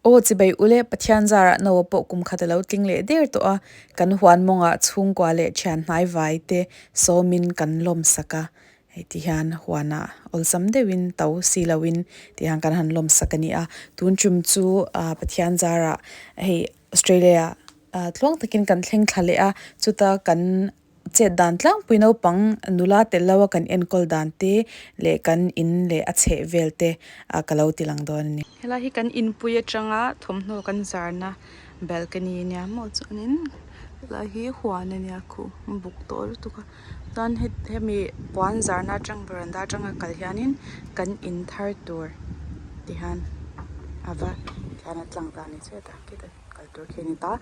Aw chibai ule, Pathian zarah Noah pawh kum khat a lo tling leh der tawh a, kan huan mawngah chhungkua leh thian hnai vai te sawmin kan lawm sak a, hei ti hian huanah awlsam deuhin to si loin ti hian kan han lawm sak a ni a, tun tum chu Pathian zarah hei Australia tluang takin kan thleng thla leh a, chuta kan Chet dan tlangpui naupang nula tel lo a kan enkawl dan te leh kan in leh a chheh vel te ka lo ti lang dawn a ni. Helai hi kan inpui atanga thawmhnaw kan zarna balcony a nia maw chuanin helai hi huan a nia khuh buk tawh lutuk a chuan hemi puan zarna atang veranda atanga kal hianin kan in thar tur ti hian a va hian a tlang ta a ni chiah ta khitah. Kal tur khi a ni ta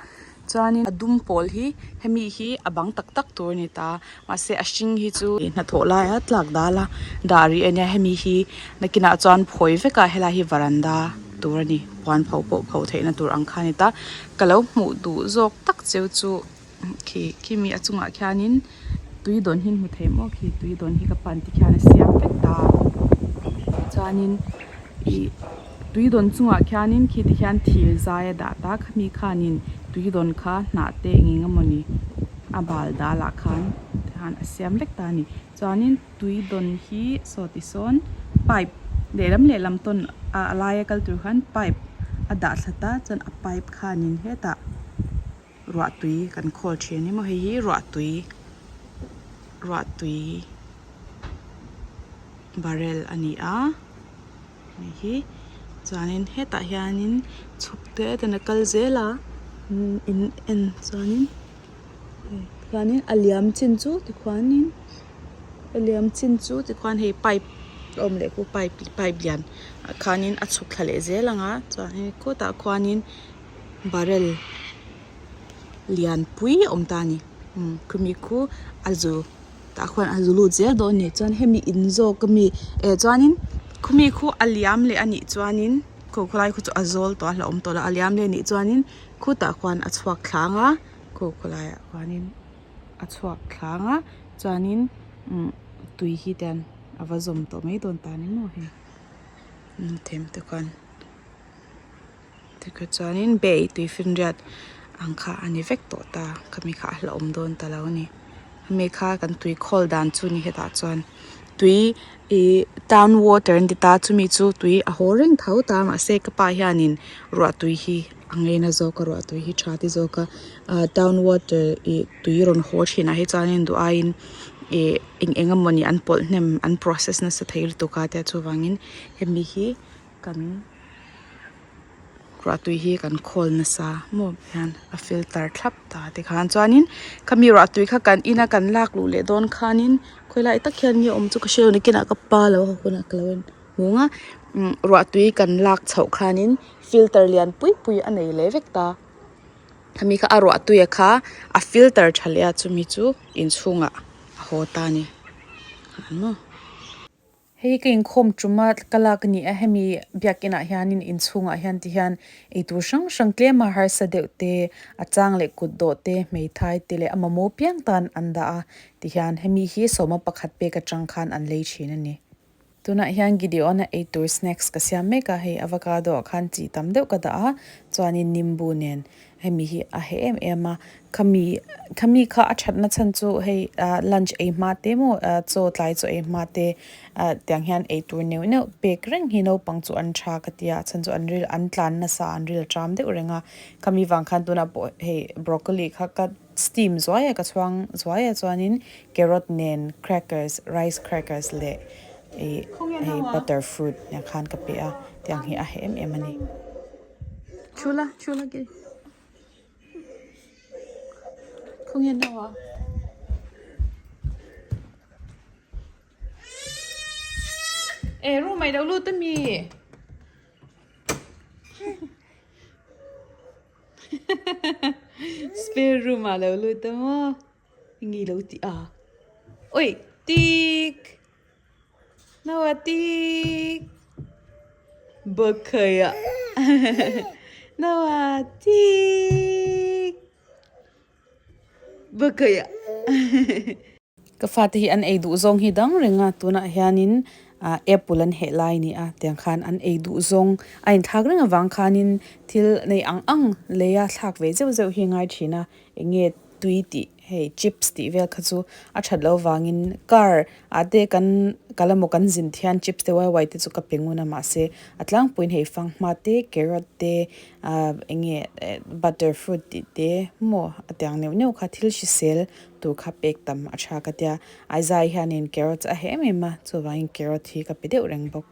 chuanin a dum pawl hi hemi hi a bang tak tak tur a ni ta mahse a hring hi chu hnathawh laia tlak dal a dah rih a nia hemi hi nakinah chuan phawi vek a helai hi varanda tur a ni puan pho pawh pho theihna tur ang kha a ni ta ka lo hmuh duh zawk tak cheu chu khi khimi a chungah khianin tui dawn hi hmu thei maw khi tui dawn hi ka pan tikhian a siam vek ta chuanin ih tui dawn chungah khianin khi tikhian thir zai a dah ta khami khanin tui dawn kha hnah te eng eng emawni a bal dal ah khan tikhan a siam vek ta a ni chuanin tui dawn hi saw ti sawn pipe lehlam lehlam tawn a laia kal tur khan pipe a dah thla ta chuan a pipe khanin hetah. Ruah tui kan khawl thin a ni maw hei hi ruah tui ruah tui barrel a ni a hei hi chuanin hetah hianin chhuk te ten a kal zel a in en chuanin chuanin a liam chin chu tikhuanin a liam chin chu tikhuan hei pipe a awm leh khu pipe pipe lian ah khanin a chhuk thla leh zel ang a chuanin khutah khuanin. Barrel lian pui a awm ta a ni umm khumi khu a zu tah khuan a zu lut zel dawn a ni chuan hemi in zawk ami eh chuanin khumi khu a liam leh a nih chuanin khu khawlai khu chu a zawl tawh a hlauhawm tawh lo a liam leh a nih chuanin khutah khuan a chhuak thlang a khu khawlaiah khuanin a chhuak thlang a chuanin umm tui hi te hian a va zawm tawh mai dawn ta a ni maw hei them te khuan. Tikha chuanin bay tui finriat ang kha a ni vek tawh ta khami kha a hlauhawm dawn ta lo a ni hemi kha kan tui khawl dan chu ni hetah chuan tui ih town water an ti ta chumi chu tui a haw reng tho ta mahse ka pa hianin ruah tui hi a ngei na zawk a ruah tui hi tha ti zawk a ah town water ih tui rawn haw thin ah hi chuanin duh aiin ih eng eng emawni an pawlh hnem an process nasa thei lutuk a tia chuvangin hemi hi kan. Ruah tui hi kan khawl nasa maw hian a filter thlap ta tikhan chuanin khami ruah tui kha kan ina kan lak luh leh dawn khanin khawilai tak hian nge awm chu ka hre lo nakinah ka pa lo haw hunah ka lo en hmung a umm ruah tui kan lak chhoh khanin filter lian pui pui a nei leh vek ta khami kha a ruah tui a kha a filter tha leh a chumi chu inchhungah a haw ta a ni maw. Hei ka inkhawm tum a ka lak a ni a, hemi biakinah hianin inchhungah hian ti hian eitur hrang hrang tlem a harsa deuh te, a chang leh kut dawh te, hmeithai te leh a mamawh piang tan an dah a ti hian hemi hi sawma pakhat pek atang khan an lei thin a ni. Tunah hian Gideon-a eitur snacks ka siam mek a, hei avocado ah khan chi tam deuh ka dah a, chuanin nimbu nen Hemi hi a heh em em a, khami khami kha a thatna chhan chu hei ah lunch ei hma te maw ah chaw tlai chaw ei hma te ah tiang hian ei tur neuh neuh pek reng hi naupang chu an tha ka ti a, a chhan chu an ril an tlan nasa an ril a tram deuh reng a, khami vang khan tunah pawh hei broccoli kha ka steam zuai a ka chhuang zuai a chuanin carrot nen crackers rice crackers leh ih hei butter fruit nen khan ka pe a tiang hi a heh em em a ni. Chula chula ke khawnge nau a e room ah i lo lut ami spare room ah lo lut a maw enge i lo tih a ui tik. Nawati Bawkhaia Nawati Bawkhaia Ka fate hi an ei duh zawng hi dang reng a tunah hianin. ah apple an heh lai a ni a tiang khan an ei duh zawng a inthlak reng avang khanin thil nei ang ang lei a thlak ve zeuh zeuh hi a ngai thin a eng nge tui tih hei chips tih vel kha chu a that loh avangin car ah te kan kal emaw kan zin thian chips te uai uai te chu ka pe ngun a mahse a tlangpuiin hei fanghma te carrot te ah eng nge butter fruit tih te maw a tiang neuh neuh kha thil hrisel tur kha pek tam a tha ka tia Aizai hianin carrots a heh em em a chuvangin carrot hi ka pe deuh reng bawk.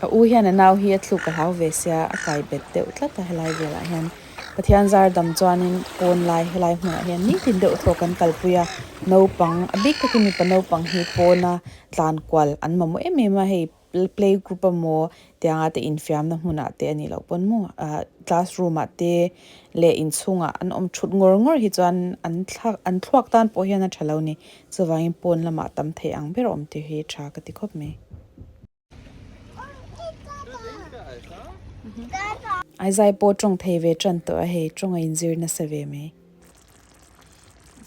A u hian a nau hi a thluk a hlau ve sia a kai bet deuh tlat a helai velah hian Pathian zar dam chuanin pawn lai helai hmunah hian nitin deuh thaw kan kalpui a naupang a bik takin mipa naupang hi pawna tlan kual an mamawh em em a hei play group emaw tianga te infiamna hmunah te a nih loh pawn maw ah classroom ah te leh inchhungah an awm thut ngawr ngawr hi chuan an thlak an thluak tan pawh hian a tha lo a ni chuvangin pawn lamah tam theih ang ber awm te hi tha ka ti khawp mai. Aizai pawh tawng thei ve tan tawh a hei tawng a inzir nasa ve mai.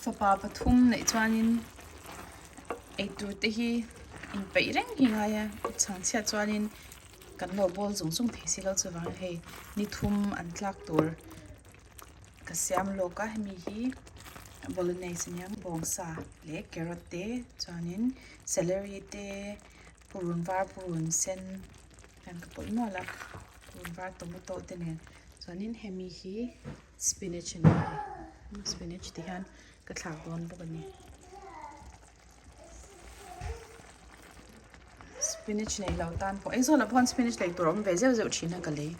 Fapa pathum neih chuanin eitur te hi inpeih reng hi ngai a chhangchhiat chuanin kan lo bawl zung zung thei si lo chuvang hei ni thum an tlak tur ka siam lawk a hemi hi bolognese ania bawngsa leh carrot te chuanin celery te purun var purun sen hian ka pawlh nual a purun var tomato te nen chuanin hemi hi spinach a ni a spinach ti hian ka thlak dawn bawk a ni spinach nei lo tan pawh Aizawl ah pawh hian spinach lei tur a awm ve zeuh zeuh thin a ka lei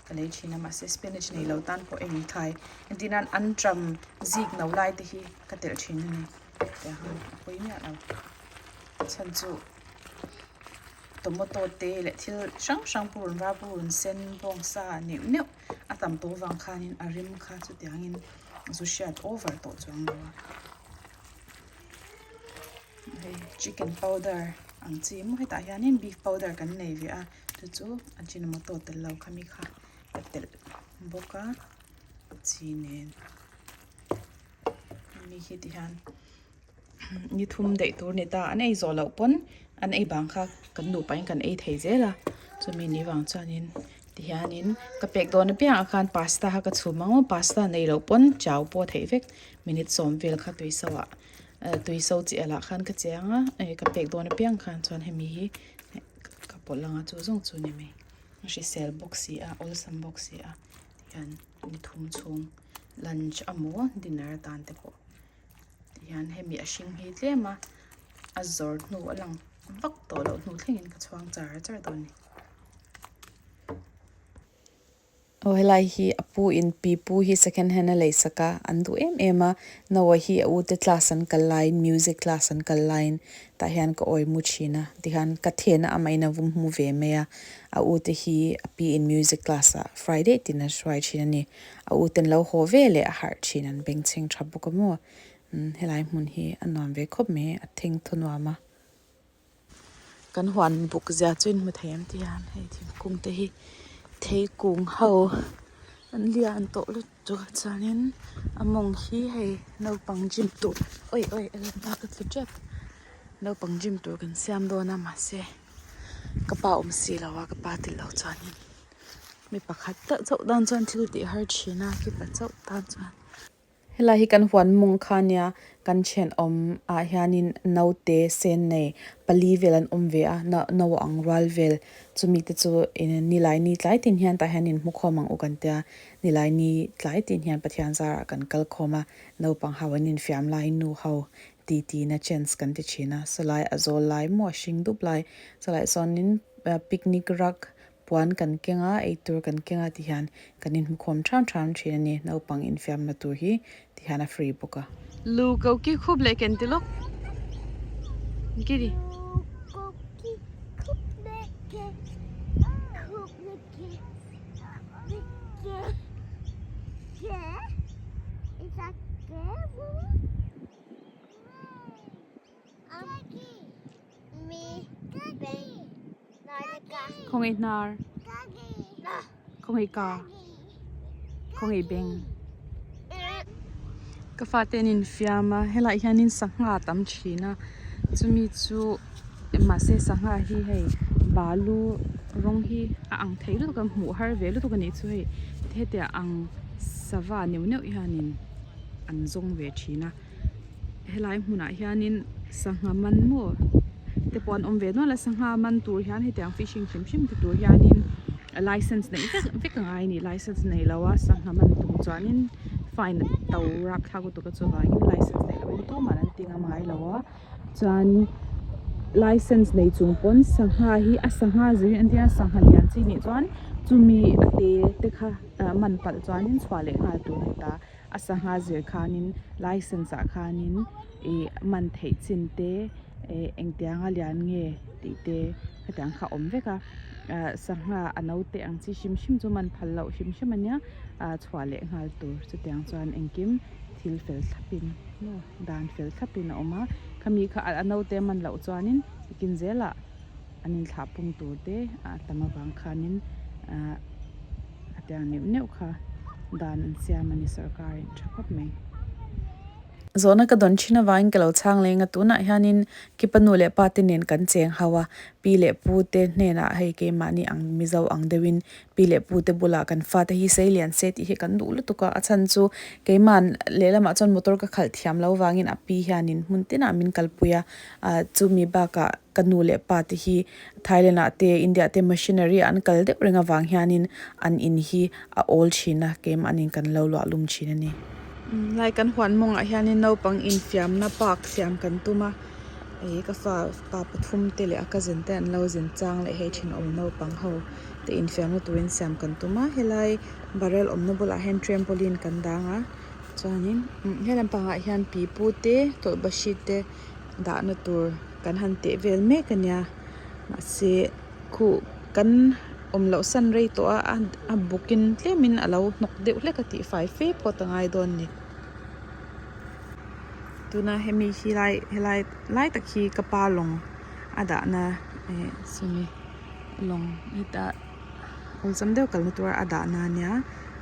ka lei thin a mahse spinach nei lo tan pawh eng thlai entir nan anṭam zik no lai te hi ka telh thin a ni tiang hian a pawi miah lo a chhan chu tomato te leh thil hrang hrang purun var purun sen bawngsa neuh neuh a tam tawh avang khanin a rim kha chutiangin zu hriat over tawh chuang lo a hei chicken powder ang chi maw hetah hianin beef powder kan nei ve a chu chu ajinomoto tel lo kha mi kha ka telh bawk a chi nen hemi hi ti hian. Ni thum daih tur ni ta an ei zawh loh pawn an ei bang kha kan nupa in kan ei thei zel a chumi ni vang chuanin tihianin ka pek dawn apiangah khan pasta kha ka chhum ang aw pasta nei loh pawn chau pawh a theih vek minute sawm vel kha tui so ah tui so chi alah khan ka chiang a ka pek dawn apiang khan chuan hemi hi ka pawlh ang a chu zawng chu ni mai a hrisel bawk si a awlsam bawk si a tihian ni thum chhung lunch amaw dinner atan te pawh. Tihian hemi a hring hi tlem a a zawr hnu a lang vak tawh loh hnu thlengin ka chhuang char char dawn a ni. Aw helai hi a pu in pi pu hi second hand a lei sak a an duh em em a Noah hi a u te class an kal laiin music class an kal laiin tah hian ka awi mu thin a tihian ka then a amahin a vum hmu ve mai a a u te hi a pi in music class ah Friday tin a hruai thin a ni. A u ten lo haw ve leh a harh thin an bengchheng tha bawk a maw? Umm helai hmun hi a nuam ve khawp mai a theng thaw nuam a. Kan huan buk zia chu in hmu thei ang tih hian hei thingkung te hi theikung ho an lian tawh lutuk a chuanin a mawng hi hei naupang gym tur awi awi a lan ta ka tlu tep naupang gym tur kan siam dawn a mahse ka pa awm si lo a ka pa tel lo chuanin. Mi pakhat tak chauh tan chuan thil tih har thin a kipa chauh tan chuan. Helai hi kan huan mawng kha nia kan thenawm ah hianin naute sen nei pali vel an awm ve a no ang rual vel chumi te chu nilai ni tlai tin hian tah hian inhmukhawm ang u kan tia nilai ni tlai tin hian Pathian zarah kan kal khawm a naupang ho an infiam laiin nu ho titi na chance kan ti thin a sawlai a zawl lai maw a hring dup lai chulaiah sawnin picnic rug Puan kan keng a, eitur kan keng a ti hian kan inhmukhawm ṭham ṭham ṭhin a ni. Naupang infiamna tur hi ti hian a free bawk a. Lu ko ki khup leh ken ti lawk. Ki di. Lu ko ki khup leh ke khup leh ke leh ke ke is that ke Khawngaih hnar khawngaih ka khawngaih beng. Ka fate an infiam a helaiah hianin sangha a tam thin a chumi chu mahse sangha hi hei balu rawng hi a ang thei lutuk a hmuh har ve lutuk a nih chu hei hetiang ang sava neuh neuh hianin an zawng ve thin a helai hmunah hianin sangha man maw te pawh an awm ve nual a sangha man tur hian hetiang fishing hrim hrim ti tur hianin license neih vek vek a ngai a ni license nei lo a sangha man tum chuanin fine a to rapthlak lutuk a chuvangin license nei loh hi tumah an ti ngam ngai lo a chuan license nei chung pawn sangha hi a sangha zir an tia sangha lian chi nih chuan chumi a te te kha ah man palh chuanin chhuah leh nghal tur a ni ta a sangha zir khanin license ah khanin ih man theih chin te eh engtianga lian nge tih te hetiang kha a awm vek a ah sangha a naute ang chi hrim hrim chu man phal loh hrim hrim ania ah chhuah leh nghal tur chutiang chuan engkim thil fel thlapin maw dan fel thlapin a awm a khami kha a naute man loh chuanin bikin zelah an inthlah pung tur te a tam avang khanin ah a tiang neuh neuh kha dan an siam a ni sorkar in tha khawp mai. Zawhna ka dawn thin avangin ka lo chhang leng a, tunah hianin Kipa nu leh pa te nen kan cheng ho a, pi leh pu te hnenah hei keimahni ang Mizo ang deuhin pi leh pu te bulah kan fate hi sei lian se tih hi kan duh lutuk a, a chhan chu keima'n lehlamah chuan motor ka khalh thiam lo vangin a pi hianin hmun tinah min kalpui a, ah chumi bakah ka nu leh pa te hi Thailand ah te India ah te machinery an kal deuh reng avang hianin an in hi a awl thin a, keimahniin kan lo luah lum thin a ni. Lai kan huan mawngah hianin naupang infiamna park siam kan tum a, ih ka fa pa pathum te leh a cousin te an lo zin chang leh hei thenawm naupang ho te infiamna turin siam kan tum a, helai barrel awmna bulah hian trampoline kan dang a, chuanin he lampangah hian pipu te tawlhpahrit te dahna tur kan han teh vel mek a nia mahse khuh kan awm loh san rei tawh a a bukin tlemin a lo hnawk deuh hlek a tih fai fe phawt a ngai dawn a ni tuna hemi hi lai helai lai tak hi ka pa lawng a dahna eh sawmi lawng heta awlsam deuh kalna tura a dahna a nia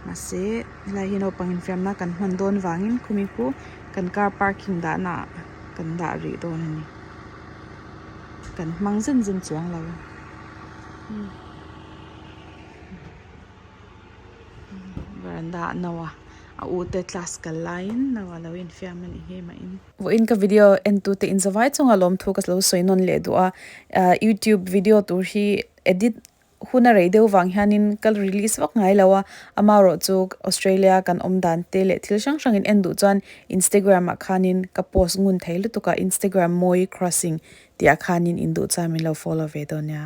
mahse helai hi naupang infiamna kan hman dawn vangin khumi khu kan car parking dahna ah kan dah rih dawn a ni kan hmang zen zen chuang lo a veranda ah no a a u te class kal laiin no a lo infiam a nih hi mahin. Vawiin ka video en tu te inzavai chunga lawmthu ka lo sawi nawn leh duh a ah youtube video tur hi edit Hun a rei deuh vang hianin ka release vak ngai lo a, amaherawh chu Australia kan awm dan te leh thil hrang hrangin en duh chuan Instagram ah khanin ka post ngun thei lutuk a, Instagram Mawi Crossing tih ah khanin in duh chuan min lo follow ve dawn nia.